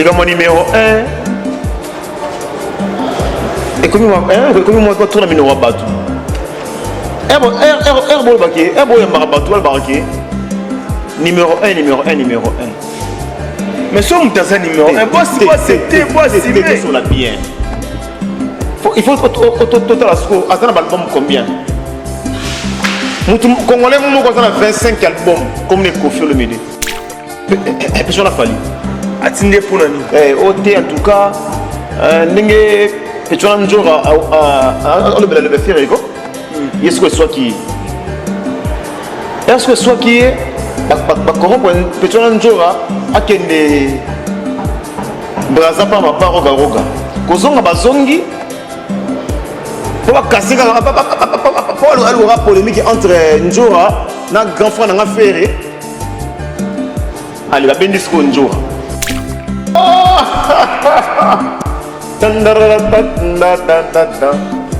Likambo numéro 1 ekomi ekomi mwa tour na minoko ya bato. Ere bolobaki, ere boyambaka bato, balobaka ke numéro 1, numéro 1, numéro 1. Mais so moto aza numéro 1, bosi boaccepte, boassume. Sola bien, il faut totala sikoyo aza na baalbum combien. Mutu congolais moko aza na 25 album comme ne Koffi Olomide epeso na Fally. Atindi ye mpona nini? O te, en tout cas ndenge pecho wana nzora alobela lobe Ferre ko ye sikoyo eswaki ye, ere sikoyo eswaki ye, bacorrompre pecho wana nzora akende Braza mpa mapa rogaroga kozonga, bazongi mpo bakasi kaka mpo alukaka polémique entre Nzora na grand frère nanga Ferre. Ale babendi sikoyo Nzora.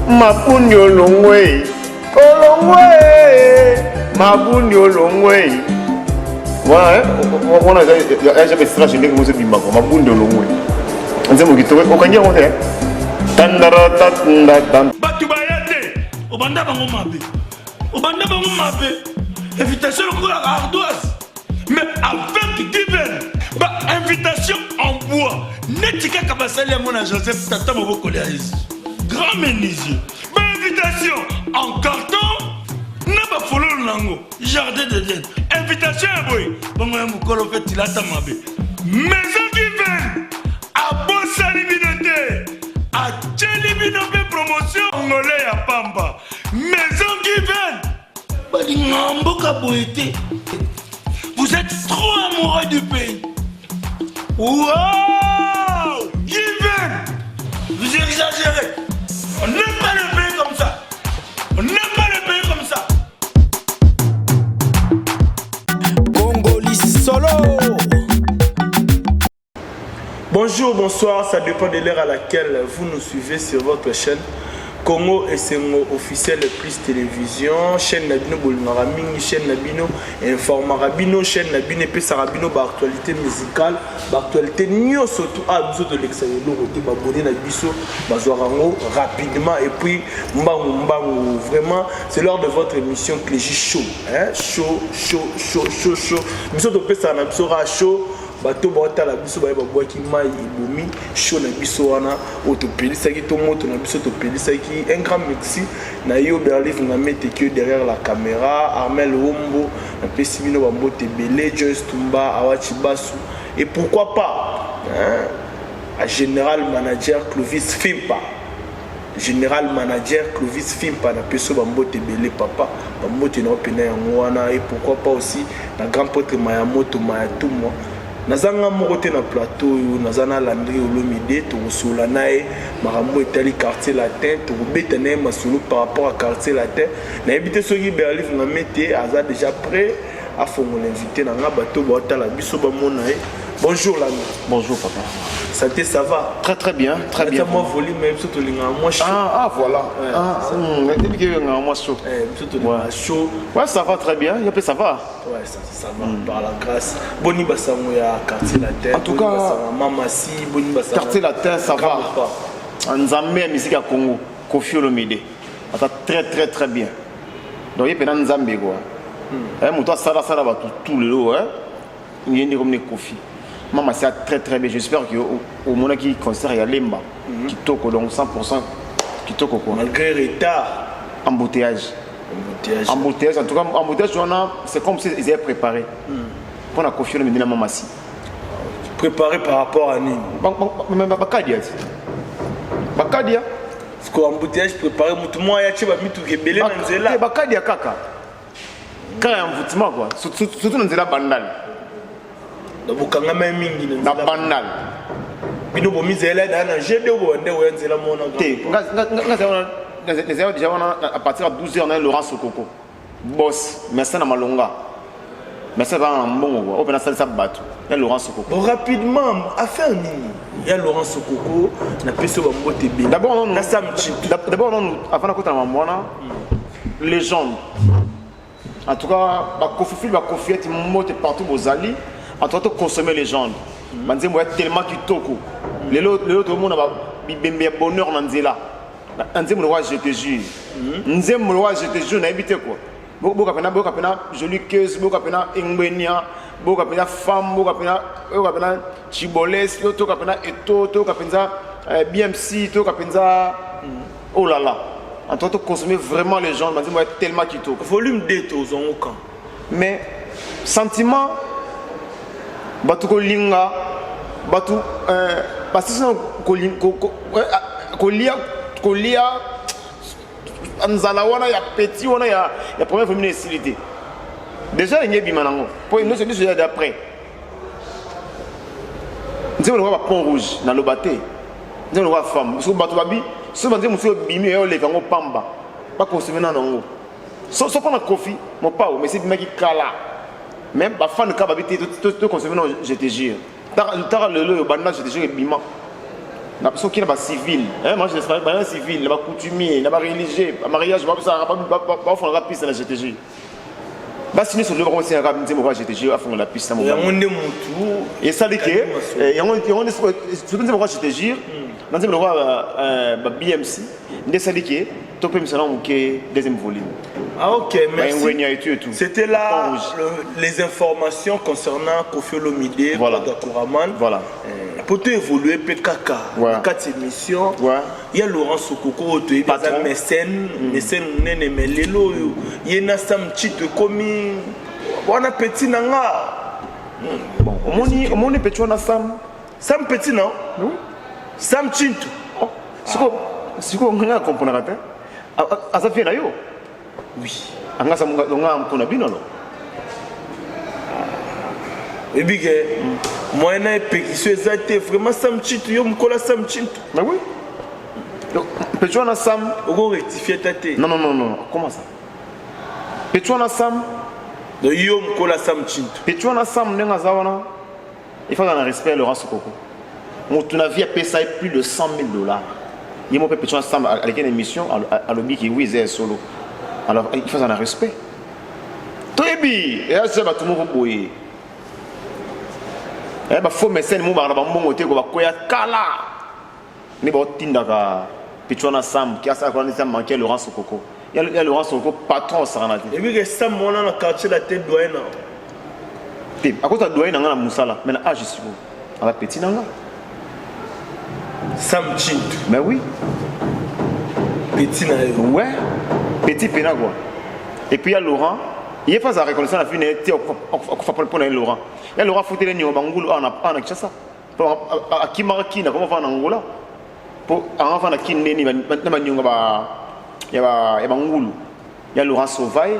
Mabundi olongwe, olongwe, mabundi olongwe. Wana eza extra ndenge mozobimaka mabundi olongwe, nzembo kitoko, okangi yango te. Bato baya te, obanda bango mabe, obanda bango mabe, invitation lokola ardoise, mais avec Given, bainvitation en bois neti kaka basali yango na Joseph, tata mobokoli ya Yesu, grand menuisier, bainvitation en carton na bafololo nango, jardin d'Eden, invitation ya boye bongo ya mokolo mpe tilata mabe. Maison Given abosani bino te, atieli bino mpe promotion ngole ya pamba. Maison Given balingaka mboka boye te. Vous êtes trop amoureux du pays. Wow, Given, vous exagérez. On n'aime pas le pays comme ça, on n'aime pas le pays comme ça. Congoli solo. Bonjour, bonsoir, ça dépend de l'heure à laquelle vous nous suivez sur votre chaîne Congo Esengo officiel plus télévision, chaîne na bino bolingaka mingi, chaîne na bino informaka bino, chaîne na bino epesaka bino baactualité musicale, baactualité nyonso tu. A biso tolekisaka eloko te, babone na biso bazwaka yango rapidement et puis mbangu mbangu. Vraiment, c'est l'heure de votre émission Clégie Show, hein? Show, show, show, show, show. Biso topesaka na biso kaka show. Bato baotala biso baye babwaki mai ebomi show na biso wana oyo topelisaki to moto na biso topelisaki. Un grand merci na yo Berlive Ngametekio derrière la caméra, Armel Wombo, napesi bino bambote ebele, Joyce Tumba, Awachi Basu et pourquoi pas, hein, à général manager Clovis Fimpa, général manager Clovis Fimpa, napesi yo bambote ebele papa, bambote na yo mpena yango wana. Et pourquoi pas aussi na grand prêtre Mayamoto Mayatumwa. Naza nga moko te na plateau oyo, naza na Landry Olomide. Tokosola na ye makambo etali Quartier Latin, tokobeta na ye masolo par rapport à Quartier Latin. Nayebi te soki Berlive Ngamete aza déjà prêt afongola invité na nga, bato baotala biso bamona ye. Bonjour Landry. Bonjour papa. Santé, ça va? Très très bien, très bien. Mwa volume, biso tolingaka mwa chaud. Ah, ah voilà. Ouais, ah, nga mwa chaud. Biso tolingaka chaud. Ouais, ça va très bien. Yape, ça va. Ouais, ça va par la grâce. Boni basango ya Quartier Latin? En tout cas, Mama si boni basango. Quartier Latin, ça va. Nzambe ya musique ya Congo, Koffi Olomide. Ata très très très bien. Donc ye pena Nzambe quoi. Eh moto asala sala bato tout lelo, hein. Ye nde comme ne Koffi. Mama c'est très très bien. J'espère que omonaki concert ya Lemba. Kitoko, donc 100% kitoko quoi. Malgré retard. Embouteillage. Embouteillage. Embouteillage, en tout cas, embouteillage wana, c'est comme si ils avaient préparé. Mpona Koffi Olomide na Mamasi. Préparé par rapport à nini? Bakadia ti bakadia. Parce que embouteillage préparé, motu moko aya tie bamituka ebele na nzela. Bakadia kaka kaka ya envoûtement quoi, surtout na nzela Bandal. Bokangama mingi na Bandal. Bino bomizela daa na gd oyo bande oya nzela mona. Te, nga déjà wana à partir ya 12 heures na Laurent Sokoko boss, merci na malonga, merci bana na mbongo quoi, oyo mpe nasalisa bato ya Laurent Sokoko. Bon, rapidement, affaire nini ya Laurent Sokoko? Napesi yo bambote ebele. D'abord nanu na Sam Chitu. D'abord nanu, avant nakota na mambo wana, légende, en tout cas bakofifili, bakofieti, mbote partout bozali. En tout cas, consommer légende. Banzembo ya tellement kitoko. Lelo lelo tomona ba bibembe ya bonheur na nzela. Na nzembo lokola je te jure. Nzembo lokola je te jure nayebi te quoi. Boka pena boka pena jolie queuse, boka pena engbenia, boka pena femme, boka pena boka pena chiboles, toka pena eto, toka penza BMC, toka penza oh là là. En tout cas, consommer vraiment les gens, banzembo ya tellement kitoko. Volume 2 tozongo quand? Mais sentiment bato kolinga bato basisi kolia kolia nzala wana ya petit wana ya première volume esili te déjà elingi ebima nango mpo nyonso biso ya d'après nzembo lokola bapont rouge naloba te nzembo lokola femme soki bato babi soki banzembo mosusu ebimi eya oleka yango pamba bakonsome nano yango. So so pona Koffi mopao mais ebimaki kala. Mais ba fan ka babi te to to consommer non je te jure. Tara lelo yo banda je te jure ebima. Na soki na ba civil, hein moi je ba na civil, na ba coutumier, na ba religieux, ba mariage ba ça ba ba fonga piste na je te jure. Basi nyonso lelo bakosenga nzembo kwa je te jure afongola piste na mobali. Yango nde mutu esali ke yango yango nde surtout nzembo kwa je te jure na nzembo lokola ba BMC nde esali ke topemisa na moke deuxième volume. Ah ok, merci. Baingwenya et tout et tout. C'était là les informations concernant Koffi Olomide, Voilà. Kouraman. Voilà. Pour te évoluer PKK, Ouais. quatre émissions. Ouais. Il y a Laurent Sokoko, tu es Patron. mécène, mécène nene mais lelo il y a Sam Chito komi wana petit nanga. Bon, omoni omoni petit wana Sam. Sam petit non? Oui. Sam Chintu. Oh, siko siko nga comprendre te. Aza vie na yo. Oui. Anga sa munga nga mkuna bino lo. Ebike moyen na epekisi eza te vraiment Sam Chintu yo mkola Sam Chintu. Mais oui. Donc petit wana Sam oko rectifier ta te. Non non non non, comment ça? Petit wana Sam Donc yo mkola Sam Chintu. Petit wana Sam ndenga za wana. Il faut avoir un respect Laurent Sokoko. Moto na vie apesa ye plus de 100 000 dollars. Ye moko mpe petit wana Sam aleki na émission alobi ki oui eza solo. Alors il faut avoir un respect. Toyebi eya bato moko boye. Eh ba faux mécène mo bana ba mbongo te ko bakoya kala. Ne ba tindaka petit wana Sam ki asa ko nisa manquer Laurent Sokoko. Ya Laurent Sokoko patron osakana te. Et puis que Sam wana na quartier la tête doyen na. Te akota doyen na nga na musala mais na âge siko. Ala petit na nga. Sam Chintu. Mais oui. Petit na yo. Ouais. Petit pena quoi. Et puis il y a Laurent, il est pas à reconnaissance la fille te okufa pona Laurent. Il y a Laurent futele ni bangulu ana ana Kinshasa. Akimaka kina comment va na Angola. Po anga va na kineni na banyonga ba ya ba ya bangulu. Il y a Laurent Sauvaille.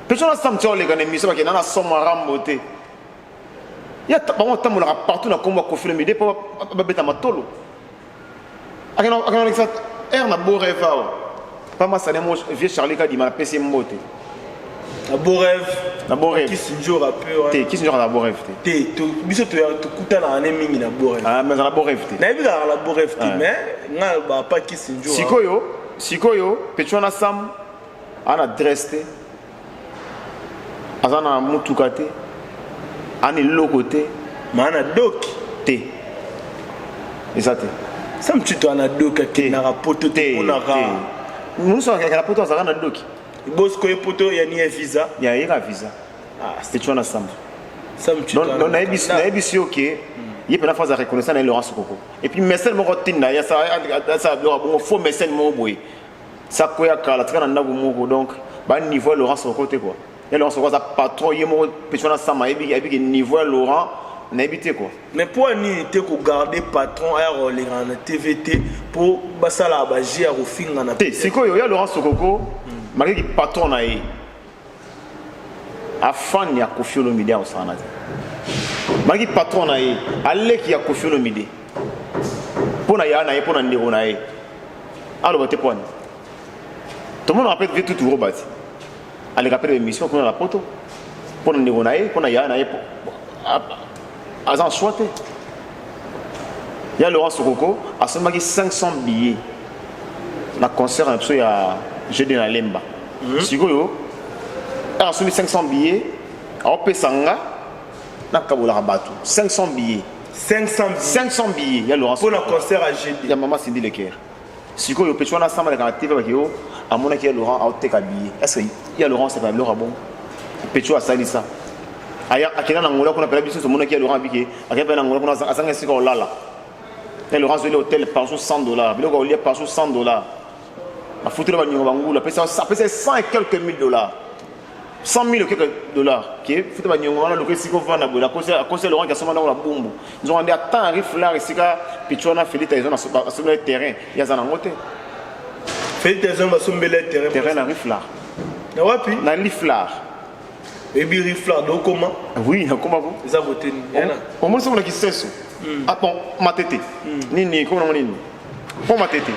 Petit na Sam Tchole kana émission bakenda na soma rambo te. Ya bango tambolaka partout na kombo ya Koffi Olomide po babeta matolo. Akena akena lekisa air na beau rêve awa. Pa masane mo vieux Charlie Kadima na pesi mbote. Na beau rêve. Na beau rêve. Kisinjora pe. Te Kisinjora na beau rêve te. Te to biso to ya tokutana na ne mingi na beau rêve. Ah mais na beau rêve te. Na yebi kaka na beau rêve te mais nga ba pa Kisinjora. Sikoyo, sikoyo petit wana Sam ana adresse te. Aza na mutuka te. Ana eloko te. Ma ana doki te. Eza te. Sam Chito ana doki akendaka poto te monaka. Musu akendaka poto azalaka na doki. Bosco ye poto ya ni ya visa. Ya ye ka visa. Ah, c'est wana Sam. Sam Chito. Donc nayebisi yo ke ye pena faza reconnaissant na Laurent Sokoko. Et puis mécène moko tinda ya sa sa biloko bongo faux mécène moko boye. Sakoya kala tika na ndako moko donc ba niveau ya Laurent Sokoko te quoi. Ya Laurent Sokoko aza patron ye moko petit wana Sam ayebi ayebi ke niveau ya Laurent nayebi te quoi. Mais pour nini te ko garder patron aya koleka na TVT po basala ba jeu ya kofinga na te sikoyo ya Laurent Sokoko malgré ki patron na ye afan ya Koffi Olomide akosala te. Malgré patron na ye aleki ya Koffi Olomide mpo na ya na ye mpo na ndeko na ye aloba te poani tomonaka mpe vie tutu robert aleka mpe na émission kuna na poto mpo na ndeko na ye mpo na ya na ye aza en choix te. Ya Laurent Sokoko asombaki 500 billets na concert na biso ya jeudi na Lemba. Sikoyo asombi 500 billets aopesa nga Nakabolaka bato 500 billets. 500 billets. 500 billets ya Laurent Mpo na concert ya GD. Ya mama Cindy Leker. Sikoyo pecho wana samba na TV baki yo amonaki ya Laurent aoteka billet. Est-ce que ya Laurent c'est pas biloko bon? Pecho asalisa. Aya akenda na Angola kuna pela biso tomonaki ya Laurent abiki akenda pe na Angola kuna azanga esika olala. Ya Laurent azweli hôtel par jour 100 dollars. Biloko olia par jour 100 dollars. Afutela baniongo bangulu apesa apesa 100 et quelques mille dollars. 100 000 quelques dollars ke futa baniongo wana luka esika ovanda boye akosi Laurent asomba ndako na Bumbu. Nzonga nde atan Henri Flard esika picho wana Félix Tyson asombela terrain, ye aza nango te. Félix Tyson basombela terrain? Terrain na Riflard. Na wapi? Na Riflard. Oyebi Riflard okoma? Oui, nakoma ko. Eza koteni? Omoni soki na Kiseso, ah bon, Matete nini komona ngo nini mpo Matete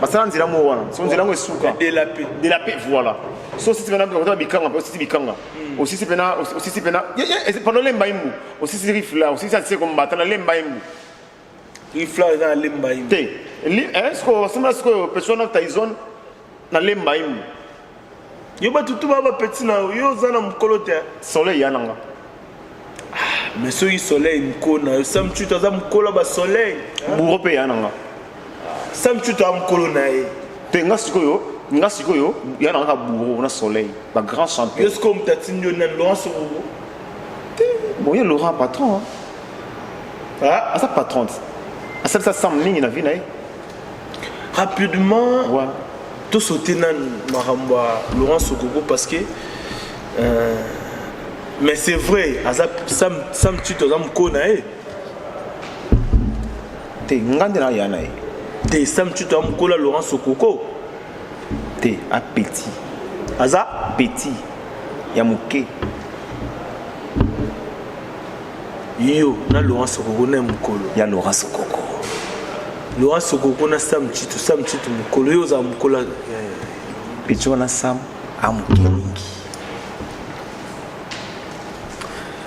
basala nzela moko wana, so nzela yango esuka. De la paix. De la paix, voilà. So osisi pena kota bikanga mpe osisi bikanga, osisi pena, osisi pena pendant Lemba Imbu, osisi Rifla, osisi asie kombata na Lemba Imbu. Riflard eza na Lemba Imbu? Te, sikoyo basomela sikoyo peso wana Tyson na Lemba Imbu. Yo bato tu baa bapeti na yo, yo oza na mokolo te. Soleil ya nanga. Mais soki Soleil mokolo na yo, Sam Chuto aza mokolo ya basoleil. Bouro mpe ya nanga. Sam Chuto aza mokolo na ye. Te, nga sikoyo ya nanga kaka Bouro na Soleil, bagrand chanteur. Yo sikoyo moto atindi yo nani? Laurent Sokoko? Bon, ye Laurent patron, Ah. Aza patron te, asalisa Sam mingi na vie na ye. Rapidement, ouais. Tosote nanu makambo ya Laurent Sokoko parce que mais c'est vrai, aza Sam Chuto aza mokolo na ye. Te, nga nde na ya na ye. Te, Sam Chuto aza mokolo ya Laurent Sokoko. Te, apeti. Aza petit ya moke. Yo na Laurent Sokoko na ye mokolo? Ya Laurent Sokoko. Laurent Sokoko na Sam Chitu, Sam Chitu mokolo, yo ozala mokolo? Petit wana Sam amoke mingi.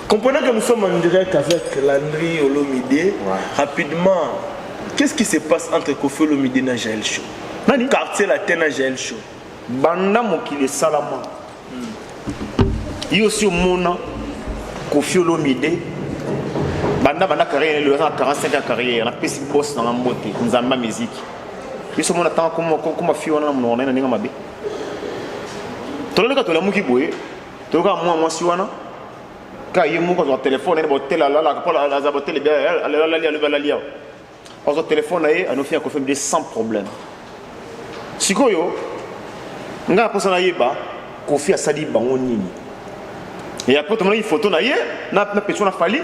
Comprenez que nous sommes en direct avec Landry Olomide. Rapidement, qu'est-ce qui se passe entre Kofi Olomide et Jaël Show? Nani? Quartier Latin na Jaël Show. Banda mokili esalama, yo osi omona Kofi Olomide banda carrière lelo aza na 45 ya carrière? Napesi boss nanga mbote, Nzambe ya miziki. Yo so omona ntango koma fi wana na monoko na ye na ndenge mabe? Tololeka tolamuki boye, toyoka mwa mwasi wana kaka ye moko azwaka telefone na botel, alalaka mpo aza botel, alali, alobi alali awa, azwa telefone na ye, anofi ya Kofi Olomide sans problème. Sikoyo ngai naposa nayeba Kofi asali bango nini. Et après tomonaki photo na ye na peso na Fali,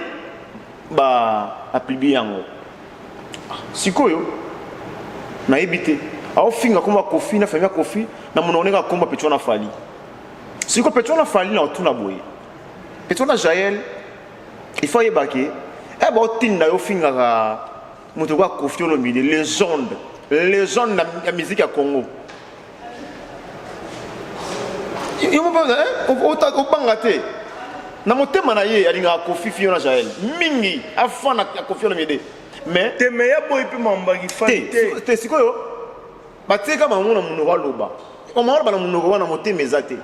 ba apublier yango. Sikoyo nayebi te, aofinga komba Kofi na famille ya Kofi na monoko ndenge akomba peto na Fali. Sikoyo peto na Fali na otuna boye, peto na Jael, il faut ayeba ke e baotinda yo ofingaka moto kwa Kofi Olomide, légende, légende ya musique ya Congo. Yo moko obanga te na motema na ye alingaka Kofi. Fio na Jael mingi afana ya Kofi Olomide, mais Te, me ya boyi mpe mambaki fani te. Te, sikoyo batieka bango na monoko, aloba aloba na monoko wana, motema eza te.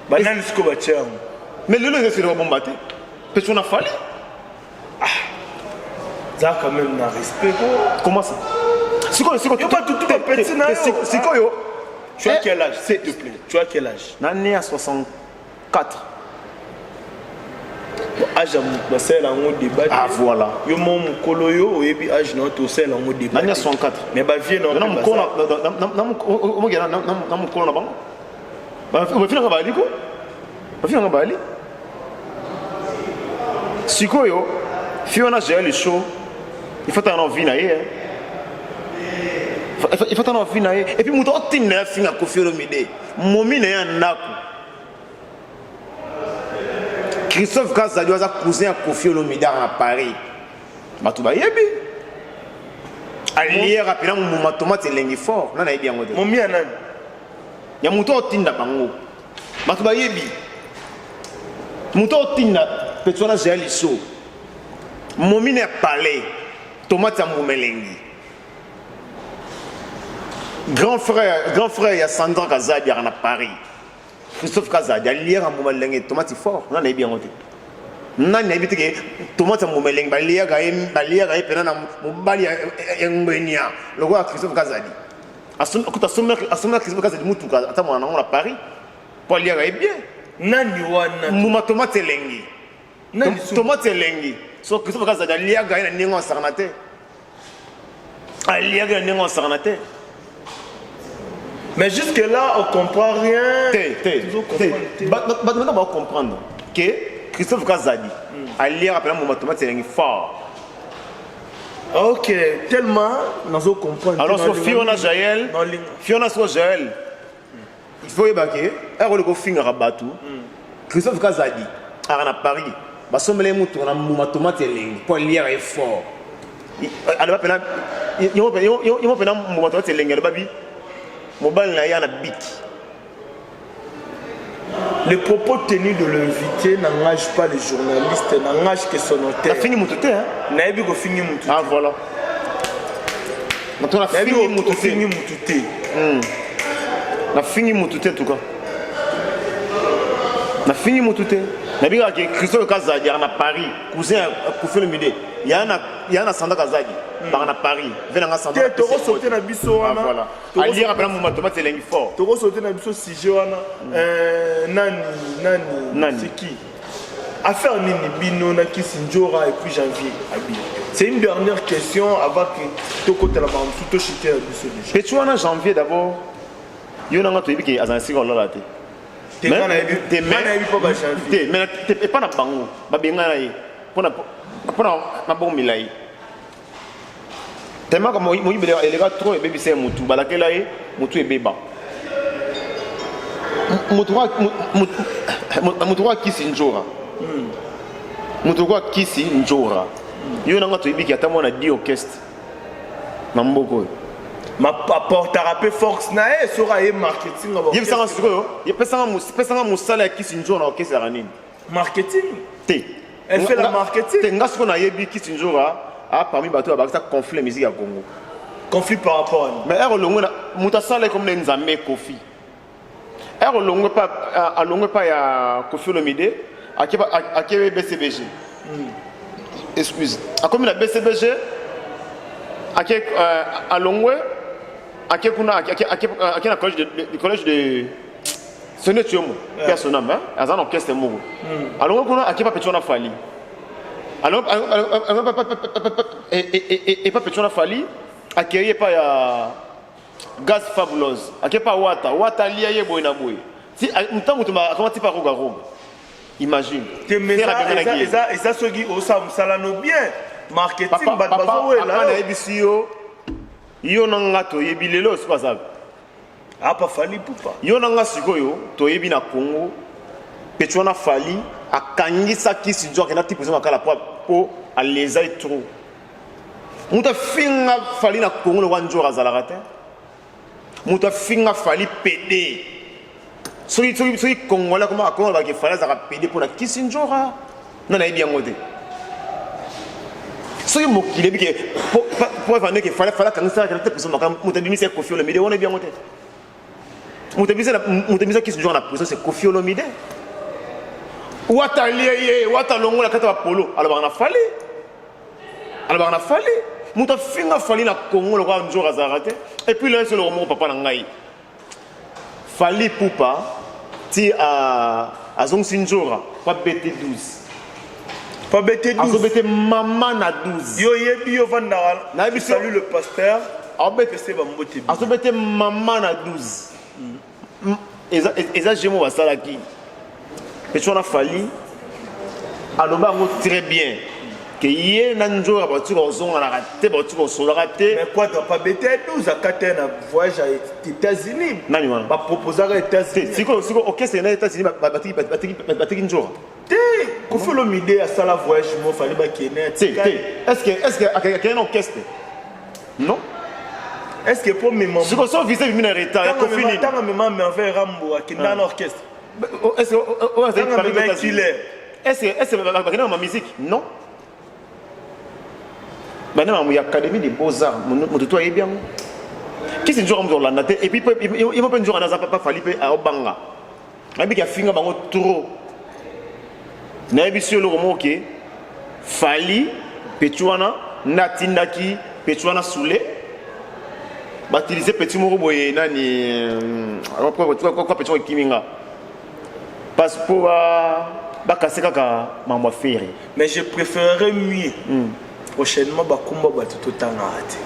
Banani sikoyo batia yango? Mais lelo eza esili babomba te, mpe so na Fali. Za quand même na respect ko. Comment ça? Sikoyo Yo bato tu bapeti na yo. Sikoyo Tu as quel âge, s'il te plaît? Tu as quel âge? Na né ya 64. Bon, âge ya moto basalela yango débat te. Ah, voilà. Yo mo mokolo, yo oyebi âge na yo te, osalela yango débat Na né ya te. 64. Mais bavie na yo na mpe mokolo na mokolo na bango bafinanga bali ko bafinanga bali. Sikoyo fi wana Jael Show, il faut tanga na vie na ye, il faut tanga na vie na ye. Et puis moto otinda ya finga Kofi Olomide, momi na ye ya ndako Christophe Kazadi, aza cousin ya Kofi Olomide na Paris, bato bayebi, aliera mpena moma tomate elengi fort na nayebi yango te. Momi ya nani? Ya moto otinda bango, bato bayebi moto otinda peti wana Jael Show, momi na ya palais, tomate ya mbuma elengi, grand frère, grand frère ya Sandra Kazadi aka na Paris. Christophe Kazadi aliaka mbuma elengi, tomate fort na nayebi yango te. Nani ayebi te ke tomate ya mbuma elengi baliaka ye, baliaka ye pena na mobali ya ngwenya lokola Christophe Kazadi. Kuta asomela Christophe Kazadi mutuka ata mwana nango na Paris po aliaka ye bien. Nani wana? Mbuma tomate elengi. Tomate elengi. So Christophe Kazadi aliaka ye na ndenge asakana te. Aliaka ye na ndenge asakana te. Mais jusque là, on comprend rien. Te, te, te. Bato ba comprendre que Christophe Kazadi aliaka pena mbuma tomate elengi fort. Ok, tellement nazo comprendre. Alors so Fiona Jaël, Fiona so Jaël. Il faut yeba ke ero liko fingaka bato. Christophe Kazadi aka na Paris. Basombele mutu na mbuma tomate elengi po aliaka ye fort. Aloba pena yo pena mbuma tomate elengi aloba bi mobali na ye na biki. Les propos tenus de l'invité n'engagent pas les journalistes, n'engagent que son auteur. Nafingi mutu te, hein? Nayebi kofingi mutu. Ah voilà. Nato nafingi mutu te. Nafingi mutu te. Nafingi mutu te en tout cas. Nafingi mutu te. Nabika ke Christophe Kazadi na Paris, cousin ya Koffi Olomide. Ya na ya na Sandra Kazadi, baka na Paris. Vena nga Sandra. Te toko sauter na biso wana. Ah, voilà. Aliaka pena mbuma tomate elengi fort. Toko sauter na biso sujet wana. Nani nani nani c'est qui? Affaire nini bino na Kisi Ndjora et puis Janvier Abi. C'est une dernière question avant que toko tala ba musu to chiter na biso déjà. Petit wana Janvier d'abord yo nanga toyebi ke azana sika olala te. Te nga na yebi te mais na yebi pas ba Janvier. Te mais te epa na bango ba benga na ye pona pona mabongo milayi. Tellement que moyibi eleka trop ebebisa ye mutu balakela ye mutu ebeba. Mutu kwa Kisi Ndjora. Mutu kwa Kisi Ndjora. Yo nanga toyebi ki ata mwana di orchestre na mboka oyo. Ma apportera pe force na ye soki aye marketing ya ba Yebisanga sikoyo, pesanga mosala ya Kisi Ndjora na orchestre ezalaka nini? Marketing? Te. Elle fait la marketing. Te nga sikoyo nayebi Kisi Ndjora a parmi bato oyo bakisa conflit ya musique ya Congo. Conflit par rapport à nini? Mais ero longwe na moto asala comme na Nzambe Koffi. Ero longwe pa alongwe pa ya Koffi Olomide ake ake BCBG. Excuse. Akomi na BCBG ake alongwe ake kuna ake ake ake na collège de collège de Sone Tiomo, yeah. Son âme, hein? Aza na orchestre moko. Alongwe kuna ake pa petit wana Fally. Alongwe et pas petit wana Fally akei epa ya Gaz Fabulous, ake pa Wata, Wata lia ye boye na boye. Ti ntango to akoma ti pa roga roga. Imagine. Te mais eza eza eza soki osala mosala no bien marketing bato bazowela. Papa nayebisi yo yo na nga toyebi lelo sikoyo aza Apa Fally Ipupa. Yo na nga sikoyo toyebi na Congo petit wana Fally akangisa kisi nzo akenda ti prison makala po po aleza ye trop. Moto afinga Fally na Congo lokola nzora azalaka te. Moto afinga Fally PD. Soki soki soki Congolais akoma akoma ba ke Fally azalaka PD pona kisi nzora. Na nayebi yango te. Soki mokili eyebi ke po evande ke Fally Fally akangisa akenda te prison makala moto abimisa ye Koffi Olomide wana yebi yango te. Moto abimisa moto abimisa kisi nzora na prison c'est Koffi Olomide. Wata lie ye wata longola kata ba polo alobaka na Fally. Alobaka na Fally. Moto afinga Fally na Congo lokola nzora azalaka te. Et puis là c'est le moko papa na ngai. Fally Ipupa ti azongisi nzora po abete 12. Po abete 12. Azobete mama na 12. Yo yebi yo vandaka. Nayebi so. Salut le pasteur. Azobete Pese ba mbote. Azobete mama na 12. Eza eza jeu moko basalaki. Petit wana Fally aloba yango très bien que ye na nzora bauti kozonganaka te bauti kosolaka te. Mais quoi doit pas bete 12 akata na voyage à États-Unis. Nani wana? Ba proposaka États-Unis. Te siko siko orchestre na États-Unis batiki batiki batiki nzora. Te Koffi Olomide asala voyage mo Fally bakende. Te te est-ce que akende na orchestre? Non. Est-ce que pour mema siko so visa bimi na retard ya Koffi nini? Tanga mema Merveille Rambo akenda na orchestre. Est-ce que oyo azali Tanga parmi mema États-Unis? killer. Est-ce que bakenda na ma musique? Non. Bana mamu ya Académie des Beaux-Arts, moto to ayebi yango. Kisi nzoka moto olanda te et puis ye mpe nzoka naza papa Fally pe aobanga. Ayebi ki afinga bango trop. Nayebisi yo eloko moko ke Fally petit wana nde atindaki petit wana soule batilize petit moko boye nani kwa petit moko ekimi nga parce mpo bakase kaka mambo ya Ferre. Mais je préférerais mieux prochainement bakumba bato totangaka te.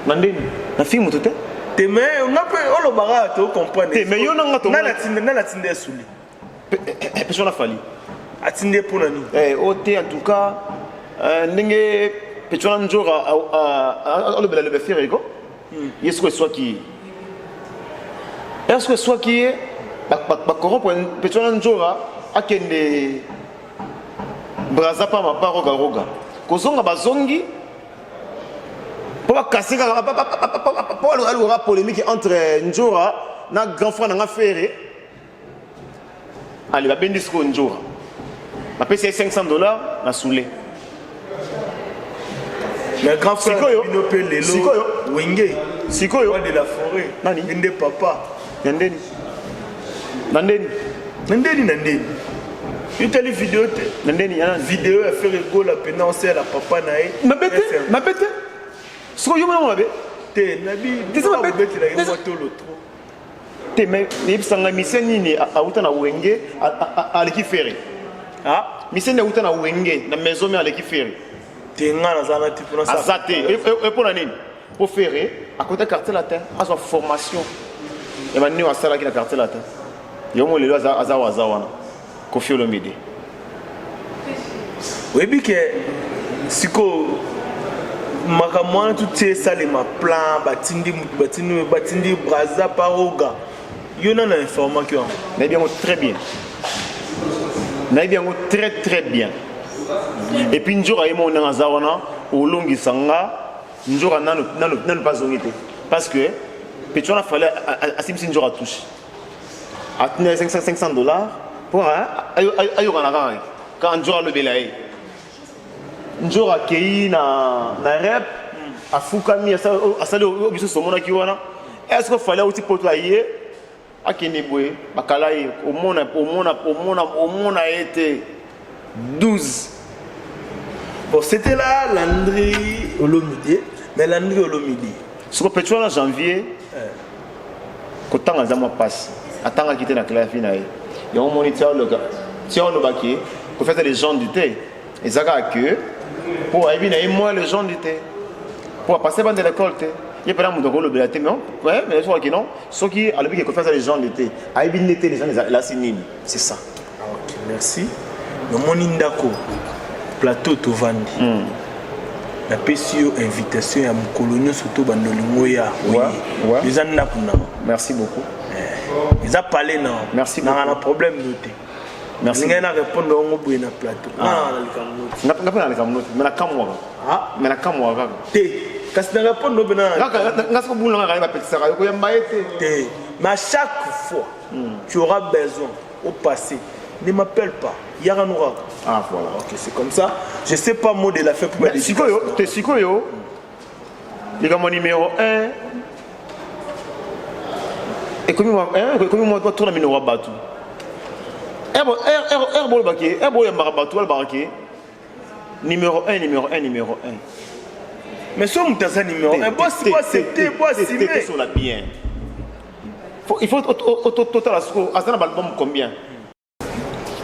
Na ndeni nafingi moto te. Te, mais nga mpe olobaka to comprendre. Te, mais yo na nga Nana atinda esuli. Petit wana Fally. Atindi ye mpona nini? O te, en tout cas ndenge petit wana nzoka alobela loba Ferre ko ye sikoyo eswaki ye, est ce que eswaki ye bacorrompre petit wana nzoka akende Braza pa mapa roga roga kozonga bazongi mpo bakase kaka mpo alukaka polémique entre Nzora na grand frère nanga Ferre. Ale babendi sikoyo Nzora, bapesi ye 500 $ na soule. Mais grand frère Sikoyo. bino mpe lelo Sikoyo. Wenge Sikoyo. Roi de la forêt. Nani? Ye nde papa. Ya ndeni na ndeni. Na ndeni na ndeni, yo tali video te. Na ndeni ya nani? Video ya Ferre Gola mpena osala papa na ye. Mabe te, mabe te. Sikoyo yo mona mabe. Te, nabi. Te, eza mabe. Obetelaki mwa tolo trop. Te, mais nayebisanga mise nini auta na Wenge aleki Ferre? Ah. Mise nini auta na Wenge na maison mère aleki Ferre? Te, nga naza na te mpona Aza te. Mpo na nini? Mpo Ferre akota Quartier Latin, azwa formation ya banio asalaki na Quartier Latin. Yo mo lelo aza aza aza wana Koffi Olomide. Oyebi ke sikoyo makambo wana tuti esalema, plan batindi mutu, batindi, batindi Braza paroga, yo nana informaki yango? Nayebi yango très bien, nayebi yango très très bien. Et puis nzoka ye moko ndenge aza wana olongisa nga nzoka nanu nanu nanu mpe azongi te, parce que petit wana fallait asimbisi nzoka touche, atinda ye 500 $ mpo ayokana kaka kaka nzoka alobela ye. Nzoka akei na rep, afukami, asali oyo biso tomonaki wana. Est ce que Fally auti poto aye akende boye bakala ye, omona omona omona omona ye te 12? Bon, c'était là Landry Olomide, mais Landry Olomide. Siko petit wana janvier kotanga eza mwa mpasi, atangaki te na classe na ye. Yango omoni tia olobaki Koffi aza légende te, eza kaka ke mpo ayebi na ye mwa légende te mpo apase bande l'école te. Ye mpena moto akolobela te, mais sokaki non, soki alobi ke Koffi aza légende te, ayebi nde te légende elasi nini, c'est ça. Ah, ok, merci. Namoni ndako plateau tovandi, napesi yo invitation ya mokolo nyonso to bando olingo ya. Eza ndako na Merci beaucoup. Eza palais na Merci. Nanga na problème no te. Merci. Ngai na répondre yango boye na plateau, nga na likambo no te. Nga mpe na likambo no te, mais nakamwaka. Ah. Mais nakamwaka kaka. Te, kasi na répondre mpe na Nga soko buna kaka ye bapekisaka yo koyamba ye te. Te, mais à chaque fois tu auras besoin au passé, ne m'appelle pas, yaka no kaka. Ah voilà. Ok, c'est comme ça. Je sais pas, mot de la fin pour Mais sikoyo te, sikoyo likambo numéro 1 ekomi mwa tour na minoko ya bato ere bolobaki ere boyambaka bato balobaka ke numéro 1, numéro 1, numéro 1. Mais so moto aza numéro 1, bo accepte, bo assume. Tosola bien. Il faut totala sikoyo aza na baalbum combien.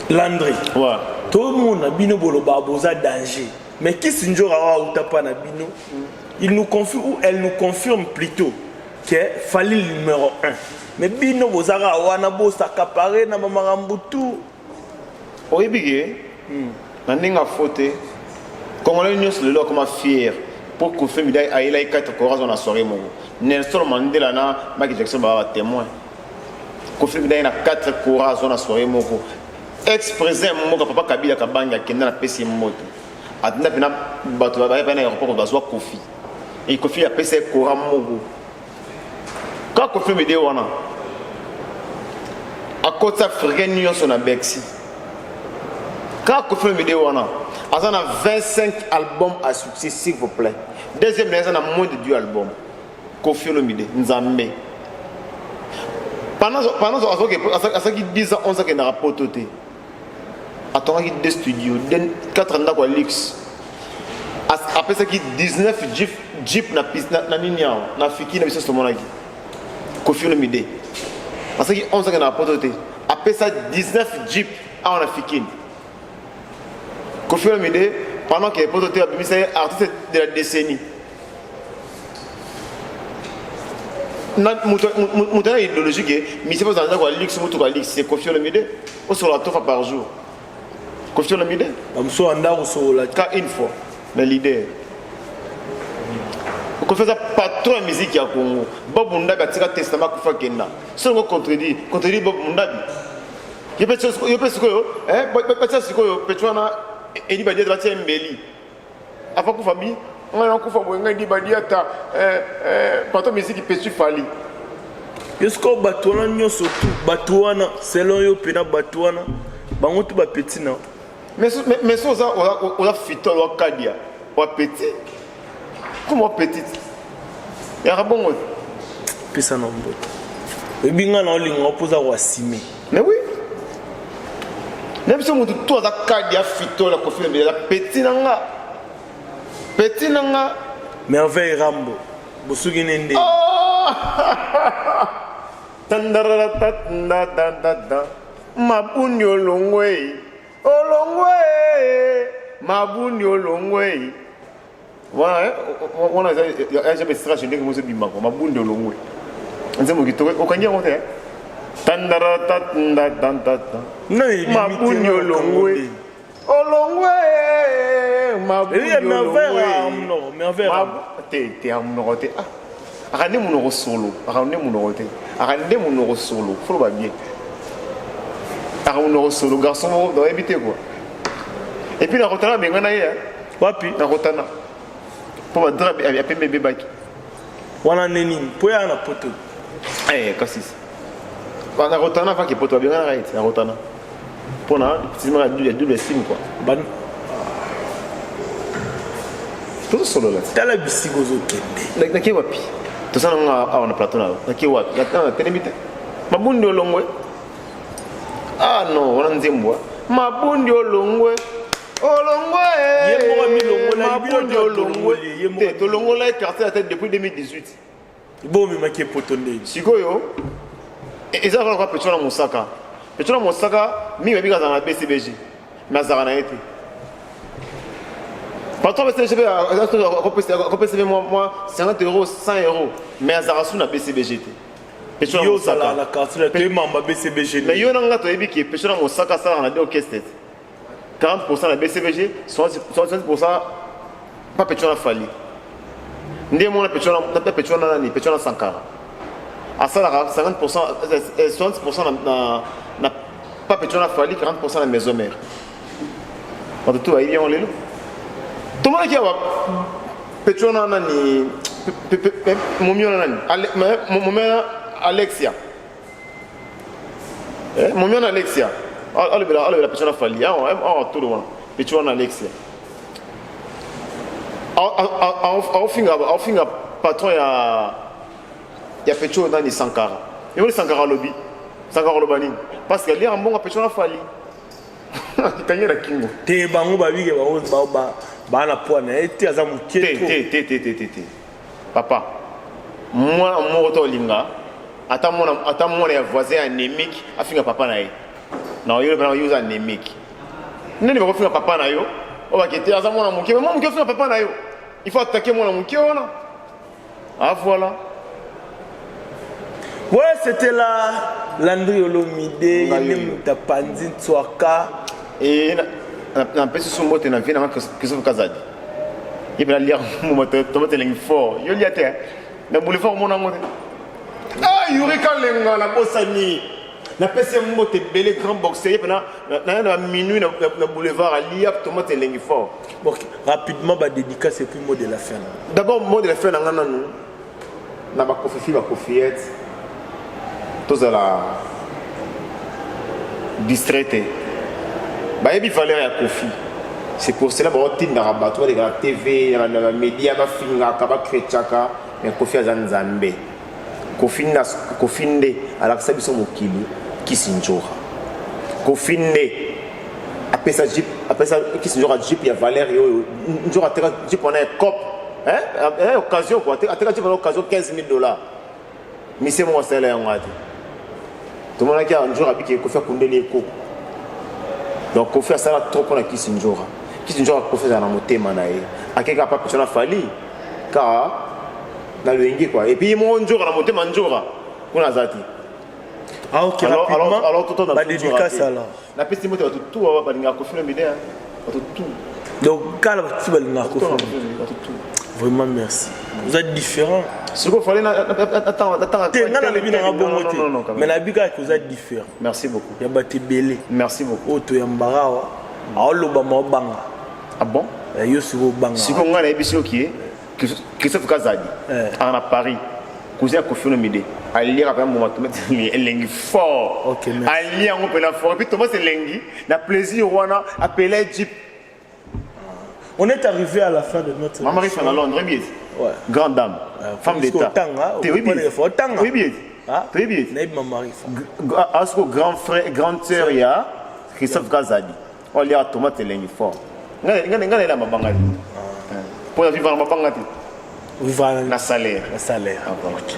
Landry, ouais. Tomona bino boloba boza danger, mais kisi nzoka awa auta mpa na bino, il nous confirme ou elle nous confirme plutôt que Fally numéro 1, mais bino bozaka wana bosakapare na bamakambo tu. Oyebi ke na ndenge afo te, Congolais nyonso lelo akoma fier mpo Koffi Olomide ayelaki 4 kora azwa na soirée moko. Nelson Mandela na Michael Jackson baa batémoin. Koffi Olomide aye na 4 kora azwa na soirée moko. Ex président ya mboka, papa Kabila Kabange, akenda na pesi ye moto, atinda mpena bato baya na aéroport bazwa Koffi e Koffi apesa ye kora moko. Kaka Koffi Olomide wana akotisa Africain nyonso na Bercy. Kaka Koffi Olomide wana aza na 25 albums à succès, s'il vous plaît. Deuxième na ye aza na moins de 2 albums. Koffi Olomide Nzambe, pendant azalaki 10 ans, 11 akendaka poto te. Atongaki deux studios, 4 ndako ya luxe. Apesaki 19 jeep, jeep na, na, na nini awa na fiki na biso tomonaki Koffi Olomide asalaki 11 ans na poto te, apesa 19 jeep awa na fikini. Koffi Olomide pendant que poto te abimisa ye artiste de la décennie. Moto na idéologie ke mise mpo ozala ndako ya luxe, motuka ya luxe, c'est Koffi Olomide. Osola 3 fois par jour, Koffi Olomide. Bamosusu ya ndako osokola ka une fois na leader. Koffi aza patron ya musique ya Congo. Bob Mundabi atika testament, akufa, kenda songo contredire Bob Mundabi. Yo mpe sikoyo batia sikoyo petu wana edi badiata batia mbeli afa kufa bi ngai nakufa boye, ngai di badiata patron musique petu Fally. Yo sikoyo bato wana nyonso tu, bato wana selon yo mpena, bato wana bango tu bapeti na Mais so oza fitol wa kadia wa petit comme wa petite yaka bongo. Pesa na mbote, oyebi ngai na olinga mpo oza koasime. Mais oui, na biso motu to aza kadia fitol ya Koffi Olomide aza petit na nga, petit na nga. Merveille Rambo, bosuki ne nde? Tandaratatatata, mabundi olongwe, olongwe, mabundi olongwe wana wana eza extra ndenge mozo ebimako mabundi olongwe, nzembo kitoko, okangi yango te. Tandaratatatata, mabundi olongwe, olongwe, mabundi olongwe te te, ya monoko te, aka nde monoko solo, aka nde monoko te, aka nde monoko solo, foloba bien, aka monoko solo, garçon moko nayebi te quoi. Et puis nakotana benga na ye. Wapi? Nakotana mpo badra ya pembe ebebaki. Wana nde nini mpo ya na poto? Kasi nakotana faki poto babenganaka ye te, nakotana mpona tima ya double sim quoi. Tozosolola. Tala bisika ozokende. Nake wapi? Toza nango awa na plateau na yo, nake wapi? Natelemi te. Mabundi olongwe, ah non, wana nzembo mabundi olongwe, olongwe, mabundi olongwe te. Tolongola ye quartier ya tête depuis 2018. Bomemaki epoto ndeni? Sikoyo eza kaka pecho na mosaka, pecho na mosaka mingi babika azala na BCBG, mais azalaka na ye te. Patron BCBG mpe akopesa mpe mwa 50 euros, 100 euros, mais azalaka su na BCBG te. Yo ozalaka na quartier toyemamba BCBG. Mais yo na nga toyebi ke pecho na mosaka asalaka na de orchestre te, 40 na BCBG, 60 pa pecho na Fally. Nde mona pecho na pecho na nani, pecho na Sankara asalaka 50, 60 na pa pecho na Fally, 40 na maison mère. Bato to bayebi yango. Lelo tomonaki awa pecho na nani, momi wana nani, momi wana Alexia, momi wana Alexia alobela pecho na Fally awa tolo wana, pecho wana Alexia aofinga patron ya pecho nani, Sankara. Yomoni Sankara alobi, Sankara aloba nini? Parce que aliaka mbongo pecho na Fally, kangi na kingo. Te, bango babike, bango baa na poids na ye te, aza moke. Te te te te te te te, papa, mwana moko to olinga ata mwana, ata mwana ya voisin anémique afinga papa na ye na oyo mpena yo oza anémique nini, bakofinga papa na yo oyo bakete aza mwana moke, mwana moke ofinga papa na yo, il faut attaquer mwana moke wana. Ah voilà. Ouais, c'était là Landry Olomide, ye moto apanzi ntswaka. E napesi so mbote na vie nanga Christophe Kazadi, ye mpe nalia tomate elengi fort, yo lia te na boulevard omona yango te. Ah, Yuri Kalenga, nabosani, napesi ye mbote ebele, grand boxer, ye mpe naya na minuit na boulevard alia tomate elengi fort. Bon, rapidement badédicace et puis mot de la fin. D'abord mot de la fin na nga nanu na bakofifi, bakofiete, tozala distrait te, bayebi valeur ya Kofi. C'est pour cela baotindaka bato baleka na TV, na bamédia, bafingaka, bakretiaka, mais Kofi aza Nzambe. Kofi nde alakisa biso mokili kisi nzoka. Kofi nde. Apesa jeep, apesa Kisi Ndjora jeep ya valeur oyo Ndjora ateka jeep wana ya cop, hein, occasion quoi, ateka jeep wana occasion 15 000 $. Mise moko asalela yango ate tomonaki awa Ndjora abiki Kofi akundeli ye koko. Donc Kofi asala trop mpona Kisi Ndjora. Kisi Ndjora, Kofi azala na motema na ye, akeka pa peso na Fally kaka na loyenge quoi. Et puis ye moko Ndjora na motema Ndjora kuna aza te. Ah ok, alors, rapidement. Alors toto na Ba dédicace alors. Napesi mbote bato tu awa balingaka Kofi Olomide, bato tu. Donc kala bato balingaka Kofi. Bato tu. Vraiment merci. Vous êtes différent. Sikoyo fallait natanga Te, nga nalobi nanga bongo te. Mais nayebi kaka ke oza différent. Merci beaucoup. Ya bato ebele. Merci beaucoup. Oyo toyambaka awa, aoloba ma obanga. Ah bon? Yo sikoyo obanga. Sikoyo ngai nayebi soki ye Christophe Kazadi aka na Paris, cousin ya Kofi Olomide, aliaka mpenza mbuma tomate elengi fort. Ok, merci. Ali yango mpena fort, et puis tomate elengi na plaisir wana apela jeep. On est arrivé à la fin de notre Mama Rifa na Londres, oyebi ete grande dame, femme d'état. Otanga. Te, oyebi ete? Otanga. Oyebi ete? Toyebi ete? Nayebi Mama Rifa. Asiko grand frère, grande sœur ya Christophe Kazadi oyo aliaka tomate elengi fort. Ngai nayela mabanga te mpo na vivre na mabanga te. Vivre na salaire. Na salaire. Ah, voilà. Ok.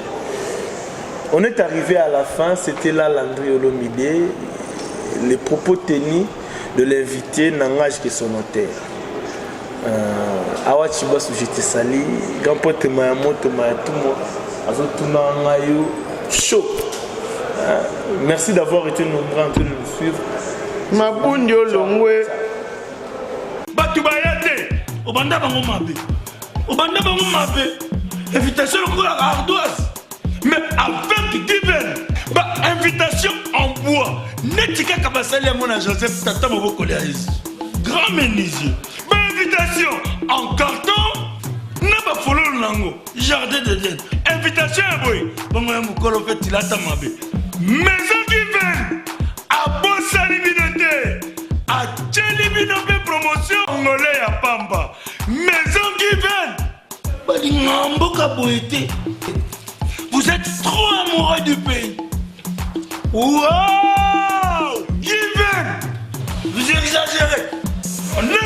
On est arrivé à la fin, c'était là Landry Olomide. Les propos tenus de l'invité n'engagent que son notaire. Awa Chibasu, je te salue. Grand pote Mayamoto Mayatumo, Azotuna Ngayo, chaud. Hein, merci d'avoir été nombreux en train de nous suivre. Mabundi olongwe. Bato baya te, obanda bango mabe, obanda bango mabe, invitation lokola ardoise, mais avec Given, ba invitation en bois neti kaka basali yango na Joseph tata mobokoli ya Yesu, grand menuisier, ba invitation en carton na bafololo nango jardin d'Eden, invitation ya boye bongo ya mokolo mpe tilata mabe. Maison Given abosani bino te, atieli bino mpe promotion ngole ya pamba. Maison Given balinga mboka boye te. Vous êtes trop amoureux du pays. Wow, Given, vous exagérez. On est